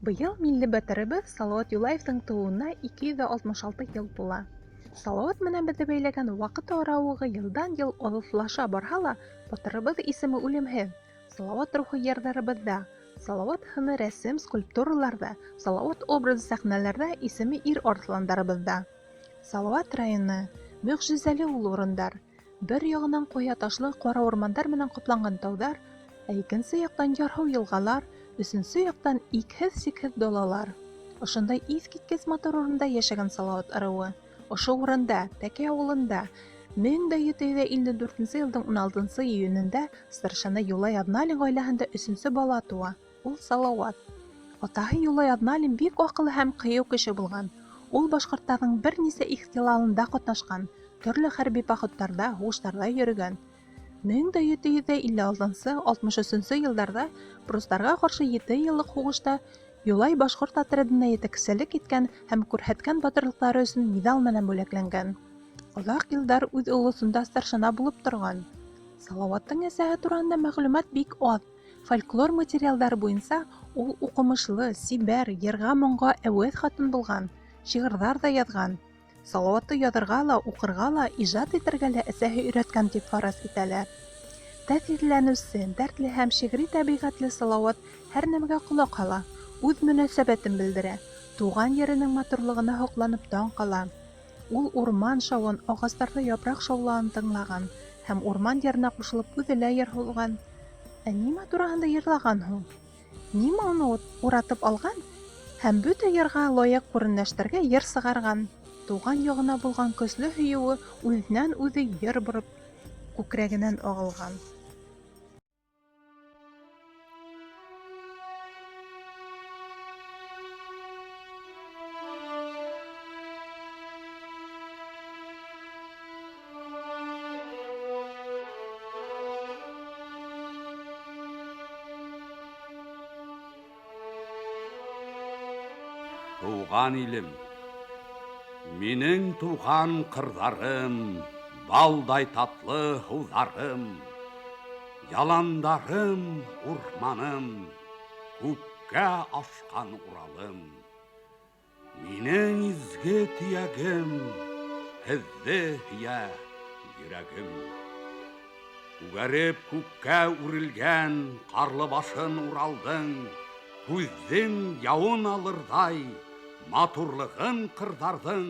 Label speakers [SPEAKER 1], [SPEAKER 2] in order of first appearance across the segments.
[SPEAKER 1] Быйыл милли батырыбыҙ Салауат Юлаевтың тыуыуына 266 йыл тула. Салауат менән беҙҙе бәйләгән ваҡыт арауығы йылдан-йыл алыҫлаша барһа ла, батырыбыҙ исеме үлемһеҙ. Салауат рухы йырҙарыбыҙҙа, Салауат һыны рәсем, скульптураларҙа, Салауат образы сәхнәләрҙә, исеме ир арыҫландарыбыҙҙа. Салауат районы мөғжизәле ул урындар. Бер яғынан ҡая ташлы ҡара урмандар менән ҡапланған тауҙар, ә икенсе яҡтан ярһыу йылғалар, өсөнсө яҡтан икһеҙ-сикһеҙ далалар. Ошондай иҫ киткес матур урында йәшәгән Салауат ырыуы. Ошо урында, Тәкәй ауылында, 1754 йылдың 16 июнендә старшина Юлай Аҙналин ғаиләһендә өсөнсө бала тыуа. Ул Салауат. Атаһы Юлай Аҙналин бик аҡыллы һәм ҡыйыу кеше булған. Ул башҡорттарҙың бер нисә ихтилалында ҡатнашҡан, төрлө хәрби походтарҙа, һуғыштарҙа йөрөгән. 1756-63 йылдарҙа прустарға ҡаршы ете йыллыҡ һуғышта Юлай башҡорт отрядына етәкселек иткән һәм күрһәткән батырлыҡтары өсөн миҙал менән бүләкләнгән. Оҙаҡ йылдар үҙ олосонда старшина булып торған. Салауаттың әсәһе тураһында мәғлүмәт бик аҙ. Фольклор материалдары буйынса, ул уҡымышлы, сибәр, йырға-моңға әүәҫ хатын булған, шиғырҙар ҙа яҙған. Салауатты яҙырға ла, уҡырға ла, ижад итергә лә әсәһе өйрәткән тип фараз итәләр. Тәьҫирләнеүсе, дәртле һәм шиғри тәбиғәтле Салауат һәр нәмәгә ҡолаҡ һала, үҙ мөнәсәбәтен белдерә, туған еренең матурлығына һоҡланып таң ҡала. Ул урман шауын, ағастарҙа япраҡ шаулауын тыңлаған һәм урман йырына ҡушылып үҙе лә йыр һуҙған. Ә нимә тураһында йырлаған һуң? Нимә уны уратып алған һәм бөтә йырға лайыҡ күренештәргә йыр сығарған? Туған ягына булған көслө һөйөүе үҙенән-үҙе йыр борып күкрәгенән ағылған.
[SPEAKER 2] Туған илем, минең туған ҡырҙарым, балдай татлы һыуҙарым, яландарым, урманым, күккә ашҡан Уралым. Минең изге төйәгем, һеҙҙе һөйә йөрәгем. Күгәреп күккә үрелгән ҡарлы башын Уралдың, күҙҙең яуын алырҙай матурлығын ҡырҙарҙың.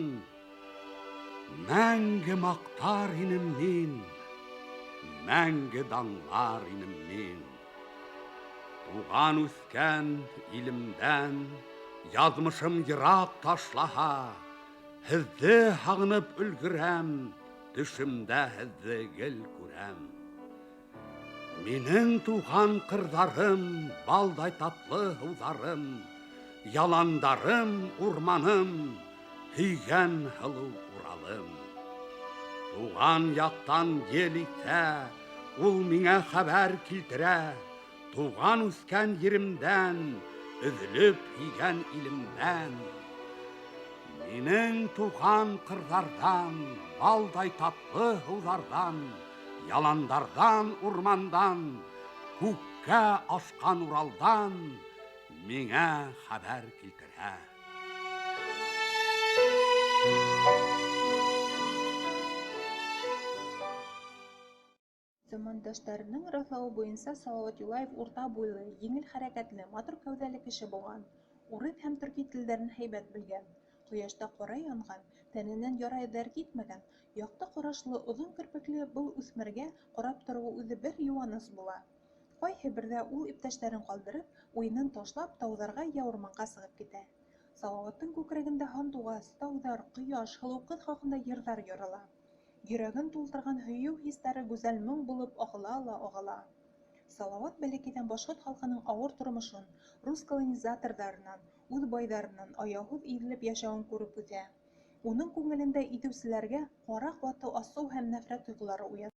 [SPEAKER 2] Мәңге маҡтар инем мин, мәңге данлар инем мин. Туған үҫкән илемдән яҙмышым йыраҡ ташлаһа, һеҙҙе һағынып өлгөрәм, төшөмдә һеҙҙе гел күрәм. Минең туған ҡырҙарым, балдай татлы һыуҙарым, яландарым, урманым, һөйгән һылыу Уралым. Туған яҡтан ел иҫә, ул миңә хәбәр килтерә, туған үҫкән еремдән, өҙөлөп һөйгән илемдән. Минең туған ҡырҙарҙан, балдай татлы һыуҙарҙан, яландарҙан, урмандан, күккә ашҡан Уралдан миңә хәбәр килтерә.
[SPEAKER 1] Замандаштарының раҫлауы буйынса, Салауат Юлаев урта буйлы, еңел хәрәкәтле, матур кәүҙәле кеше булған. Урыҫ һәм төрки телдәрен һәйбәт белгән. Ҡояшта ҡара янған, тәненән яра эҙҙәре китмәгән, яҡты ҡарашлы, оҙон керпекле был үҫмергә ҡарап тороуы үҙе бер йыуаныс була. Ҡайһы берҙә ул иптәштәрен ҡалдырып, уйынын ташлап, тауҙарға йә урманға сығып китә. Салауаттың күкрәгендә һандуғас, тауҙар, ҡояш, һылыу ҡыҙ хаҡында йырҙар ярала. Йөрәген тултырған һөйөү хистәре гүзәл моң булып ағыла ла ағыла. Салауат бәләкәйҙән башҡорт халҡының ауыр тормошон, рус колонизаторҙарынан, үҙ байҙарынан аяуһыҙ иҙелеп йәшәүен күреп үҫә. Уның күңелендә иҙеүселәргә ҡара ҡаты асыу һәм нәфрәт тойғолары уяна.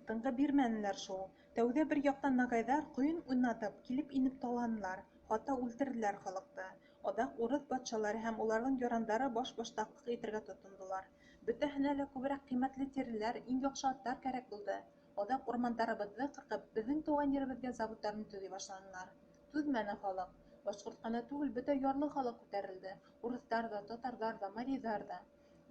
[SPEAKER 1] Тынғы бирмәнеләр шул. Тәүҙә бер яҡтан нагайҙар, ҡойон уйнатып, килеп инеп таланылар, хатта үлтерҙеләр халыҡты. Аҙаҡ урыҫ батшалары һәм уларҙың ярандары башбаштаҡлыҡ итергә тотондолар. Бөтәһенә лә күберәк ҡиммәтле тиреләр, иң яҡшы аттар кәрәк булды. Аҙаҡ урмандарыбыҙҙы ҡырҡып, беҙҙең тыуған еребеҙгә заводтарын төҙөй башланылар. Түҙмәне халыҡ. Башҡорт ҡына түгел, бөтә ярлы халыҡ күтәрелде: урыҫтар ҙа, татарҙар ҙа, мариҙар ҙа.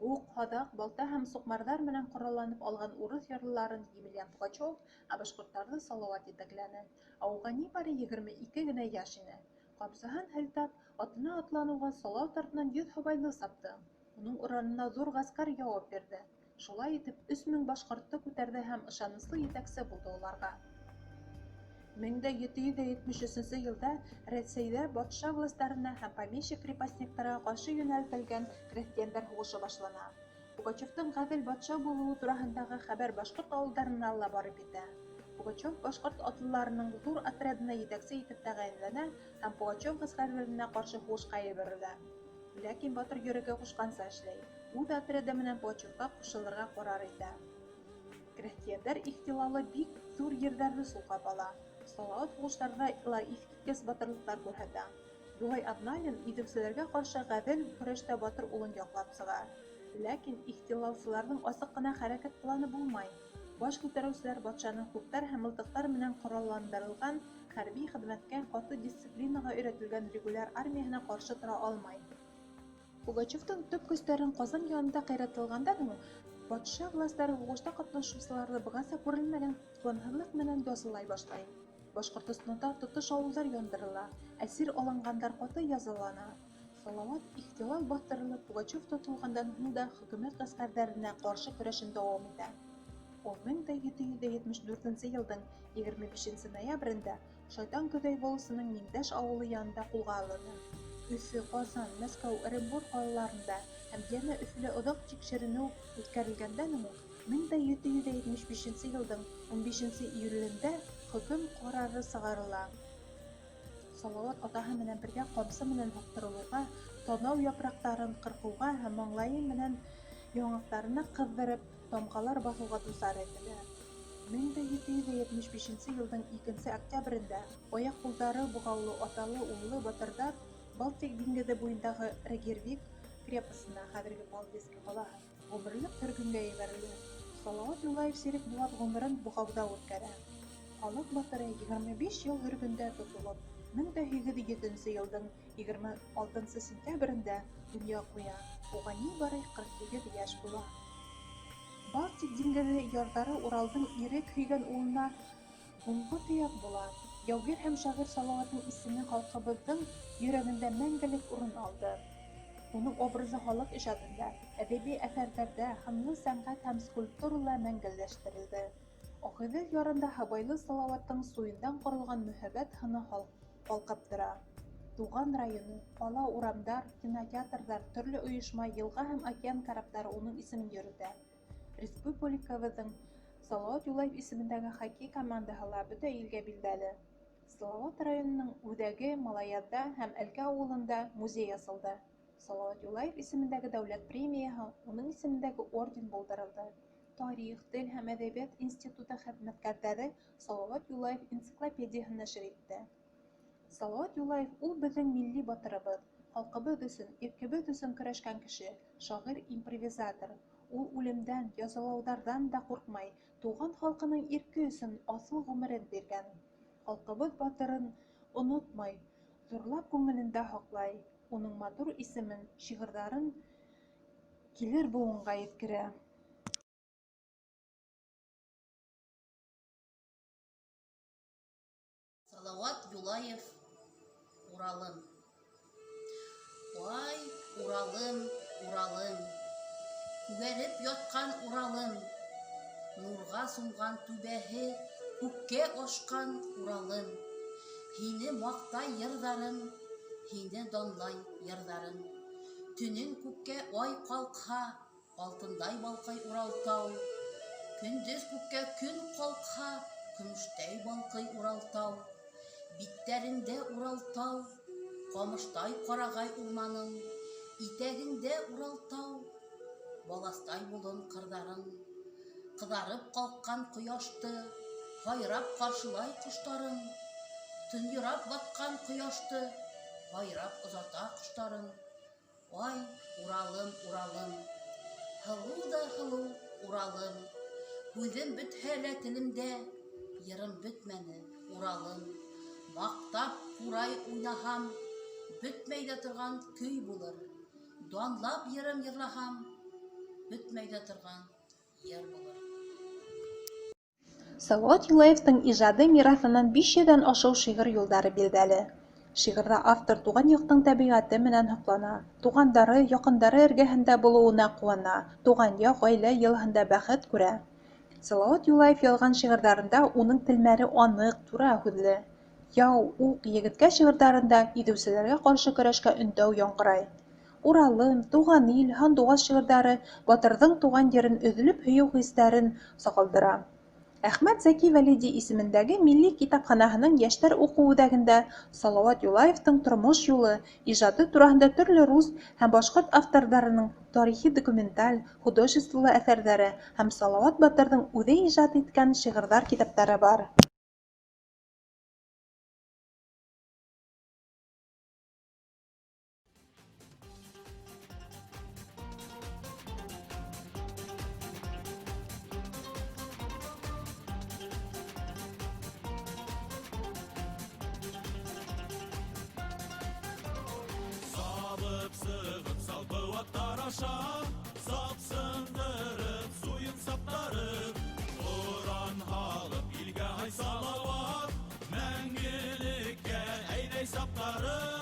[SPEAKER 1] Уҡ, һаҙаҡ, балта һәм суҡмарҙар менән ҡоралланып алған урыҫ ярлыларын Емельян Пугачев, ә башҡорттарҙы Салауат етәкләне. Ә уға ни бары 22 генә йәш ине. Ҡамсыһын һелтәп, атына атланыуға, Салауат артынан 100 һыбайлы сапты. Уның оранына ҙур ғәскәр яуап бирҙе. Шулай итеп, 3000 башҡортто күтәрҙе һәм ышаныслы етәксе булды уларға. 1773 йылда Рәсәйҙә батша властарына һәм помещик-крепостниктарға ҡаршы йүнәлтелгән крәҫтиәндәр һуғышы башлана. Пугачевтың ғәҙел батша булыуы тураһындағы хәбәр башҡорт ауылдарына ла барып етә. Пугачев башҡорт атлыларының ҙур отрядына етәксе итеп тәғәйенләнә һәм Пугачев ғәскәрҙәренә ҡаршы һуғышҡа ебәрелә. Ләкин батыр йөрәге ҡушҡанса эшләй, үҙ отряды менән Пугачевҡа ҡушылырға ҡарар итә. Крәҫтиәндәр ихтилалы бик ҙур ерҙәрҙе солғап ала. Салауат һуғыштарҙа ла иҫ киткес батырлыҡтар күрһәтә. Юлай Аҙналин иҙеүселәргә ҡаршы ғәҙел көрәштә батыр улын яҡлап сыға. Ләкин ихтилалсыларҙың асыҡ ҡына хәрәкәт планы булмай. Баш күтәреүселәр батшаның туптар һәм мылтыҡтар менән ҡоралландырылған, хәрби хеҙмәткә, ҡаты дисциплинаға өйрәтелгән регуляр армияһына ҡаршы тора алмай. Пугачевтың төп көстәрен Ҡазан янында ҡыйратылғандан һуң, батша властары һуғышта ҡатнашыусыларҙы бығаса күрелмәгән ҡанһыҙлыҡ менән язалай башлай. Башҡортостанда тотош ауылдар яндырыла, әсир алынғандар ҡаты язалана. Салауат ихтилал баҫтырылып, Пугачев тотолғандан һуң да хөкүмәт ғәскәрҙәренә ҡаршы көрәшен дауам итә. Ул 1774 йылдың 25 ноябрендә Шайтан Көҙәй волосының Миңдәш ауылы янында ҡулға алына. Өфө, Ҡазан, Мәскәү, Ырымбур ҡалаларында һәм йәнә Өфөлә оҙаҡ тикшеренеү үткәрелгәндән һуң 1775 йылдың 15 июлендә хөкөм ҡарары сығарыла. Салауат атаһы менән бергә ҡамсы менән һуҡтырылыуға, танау япраҡтарын ҡырҡыуға һәм маңлайы менән яңаҡтарына ҡыҙҙырып тамғалар баҫыуға дусар ителә. 1775 йылдың 2 октябрендә аяҡ-ҡулдары боғаулы аталы-уллы батырҙар Балтик диңгеҙе буйындағы Регервик крепосына, хәҙерге Палдиски ҡалаһы, ғүмерлек һөргөнгә ебәрелә. Салауат Юлаев сирек быуат ғүмерен боғауҙа үткәрә. Халыҡ батыры 25 йыл һөргөндә тотолоп, 1807 йылдың 26 сентябрендә донъя ҡуя, уға ни бары 48 йәш була. Балтик диңгеҙе ярҙары Уралдың ирек һөйгән улына һуңғы төйәк була. Яугир һәм шағир Салауаттың исеме халҡыбыҙҙың йөрәгендә мәңгелек урын алды. Уның образы халыҡ ижадында, әҙәби әҫәрҙәрҙә, һынлы сәнғәт һәм скульптурала мәңгелләштерелде. Ағиҙел ярында һыбайлы Салауаттың суйындан ҡоролған мөһабәт һыны ҡалҡып тора. Туған районы, ҡала, урамдар, кинотеатрҙар, төрлө ойошма, йылға һәм океан караптары уның исемен йөрөтә. Республикабыҙҙың Салауат Юлаев исемендәге хоккей командаһы ла бөтә илгә билдәле. Салауат районының үҙәге Малаяҙҙа һәм Әлкә ауылында музей асылды. Салауат Юлаев исемендәге дәүләт премияһы, уның исемендәге орден булдырылды. Тарих, тел һәм әҙәбиәт институты хеҙмәткәрҙәре Салауат Юлаев энциклопедияһын нәшер итте. Салауат Юлаев ул беҙҙең милли батырыбыҙ, халҡыбыҙ өсөн, иркебеҙ өсөн көрәшкән кеше, шағир-импровизатор. Ул үлемдән, язалауҙарҙан да ҡурҡмай, туған халҡының ирке өсөн аҫыл ғүмерен биргән. Халҡыбыҙ батырын онотмай, ҙурлап күңелендә һаҡлай, уның матур исемен, шиғырҙарын килер быуынға еткерә.
[SPEAKER 3] Салауат Юлаев, Уралым. Ай, Уралым, Уралым, күгәреп ятҡан Уралым, нурға сумған түбәһе, күккә ашҡан Уралым. Һине маҡтай йырҙарым, һине данлай йырҙарым. Төнөн күккә ай ҡалҡһа, алтындай балҡый Уралтау. Көндөҙ күккә көн ҡалҡһа, көмөштәй балҡый Уралтау. Биттәреңдә Уралтау, ҡамыштай ҡарағай урманың, итәгеңдә Уралтау, баластай болон ҡырҙарың. Ҡыҙарып ҡалҡҡан ҡояшты һайрап ҡаршылай ҡоштарың, төнйорап батҡан ҡояшты һайрап оҙата ҡоштарың. Ай, Уралым, Уралым, һылыу ҙа һылыу Уралым, һүҙем бөтһә лә телемдә, йырым бөтмәне, Уралым. Маҡтап Курай уйнаһам, бөтмәй ҙә торған көй булыр. Данлап йырым йырлаһам, бөтмәй ҙә торған йыр булыр.
[SPEAKER 1] Салауат Юлаевтың ижады мираҫынан 500 ҙән ашыу шиғыр юлдары билдәле. Шиғырҙа автор туған яҡтың тәбиғәте менән һоҡлана, туғандары, яҡындары эргәһендә булыуына ҡыуана, туған яҡ, ғаилә йылыһында бәхет күрә. Салауат Юлаев яҙған шиғырҙарында уның телмәре аныҡ, тура һүҙле. Яу, уҡ, егеткә шиғырҙарында иҙеүселәргә ҡаршы көрәшкә өндәү яңғырай. Уралым, Туған ил, Һандуғас шиғырҙары батырҙың туған ерен өҙөлөп һөйөү хистәрен сағылдыра. Әхмәт Зәки Вәлиди исемендәге Милли китапханаһының йәштәр уҡыу үҙәгендә Салауат Юлаевтың тормош юлы, ижады тураһында төрлө рус һәм башҡорт авторҙарының тарихи-документаль, художестволы әҫәрҙәре һәм Салауат батырҙың үҙе ижад иткән шиғырҙар китаптары бар.
[SPEAKER 4] Сабып сығып салпы аттар аша, Сап сындырып, суйын саптарып, Оран һалып илгә һай Салауат, Мәңгелеккә әйҙәй саптарып.